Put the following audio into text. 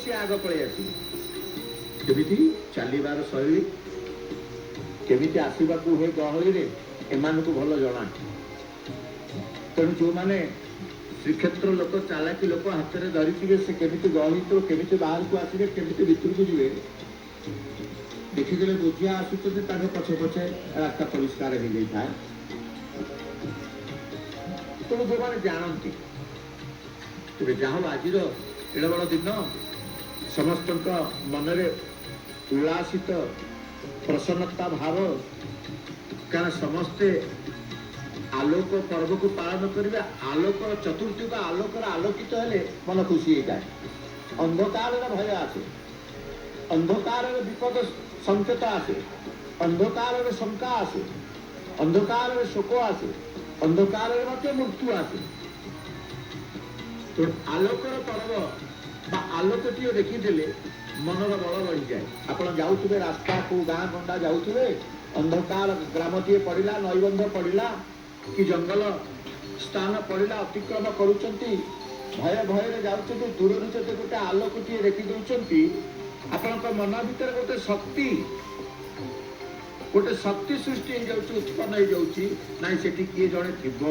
ସିଏ ଆଗ ପଳେଇ ଆସିବେ। କେମିତି ଚାଲିବାର ଶୈଳୀ, କେମିତି ଆସିବାକୁ ହୁଏ ଗହଳିରେ, ଏମାନଙ୍କୁ ଭଲ ଜଣା। ତେଣୁ ଯେଉଁମାନେ ଶ୍ରୀକ୍ଷେତ୍ର ଲୋକ, ଚାଲାକି ଲୋକ ହାତରେ ଧରିଥିବେ, ସେ କେମିତି ଗହଳି ଭିତରୁ କେମିତି ବାହାରକୁ ଆସିବେ, କେମିତି ଭିତରକୁ ଯିବେ, ଦେଖିଦେଲେ ବୋଝିଆ ଆସୁଛନ୍ତି, ତାଙ୍କ ପଛେ ପଛେ ରାସ୍ତା ପରିଷ୍କାର ହେଇଯାଇଥାଏ। ତେଣୁ ଯେଉଁମାନେ ଜାଣନ୍ତି, ତେବେ ଯାହା ହଉ, ଆଜିର ଏଡ଼େ ବଡ଼ ଦିନ ସମସ୍ତଙ୍କ ମନରେ ଉଲ୍ଲାସିତ ପ୍ରସନ୍ନତା ଭାବ, କାରଣ ସମସ୍ତେ ଆଲୋକ ପର୍ବକୁ ପାଳନ କରିବେ। ଆଲୋକର ଚତୁର୍ଦିଗ ଆଲୋକର ଆଲୋକିତ ହେଲେ ମନ ଖୁସି ହେଇଯାଏ। ଅନ୍ଧକାରର ଭୟ ଆସେ, ଅନ୍ଧକାରର ବିପଦ ସଂକେତ ଆସେ, ଅନ୍ଧକାରରେ ଶଙ୍କା ଆସେ, ଅନ୍ଧକାରରେ ଶୋକ ଆସେ, ଅନ୍ଧକାରରେ ମଧ୍ୟ ମୃତ୍ୟୁ ଆସେ। ତେଣୁ ଆଲୋକର ପର୍ବ ବା ଆଲୋକଟିଏ ଦେଖିଦେଲେ ମନର ବଳ ବଢ଼ିଯାଏ। ଆପଣ ଯାଉଥିବେ ରାସ୍ତା, କୋଉ ଗାଁ ଗଣ୍ଡା ଯାଉଥିବେ, ଅନ୍ଧକାର ଗ୍ରାମଟିଏ ପଡ଼ିଲା, ନଈବନ୍ଧ ପଡ଼ିଲା କି ଜଙ୍ଗଲ ସ୍ଥାନ ପଡ଼ିଲା, ଅତିକ୍ରମ କରୁଛନ୍ତି, ଭୟ ଭୟରେ ଯାଉଛନ୍ତି, ଦୂରରୁ ଯଦି ଗୋଟେ ଆଲୋକଟିଏ ଦେଖି ଦଉଛନ୍ତି, ଆପଣଙ୍କ ମନ ଭିତରେ ଗୋଟେ ଶକ୍ତି ସୃଷ୍ଟି ହେଇଯାଉଛି, ଉତ୍ପନ୍ନ ହେଇଯାଉଛି, ନାଇଁ ସେଠି କିଏ ଜଣେ ଥିବ।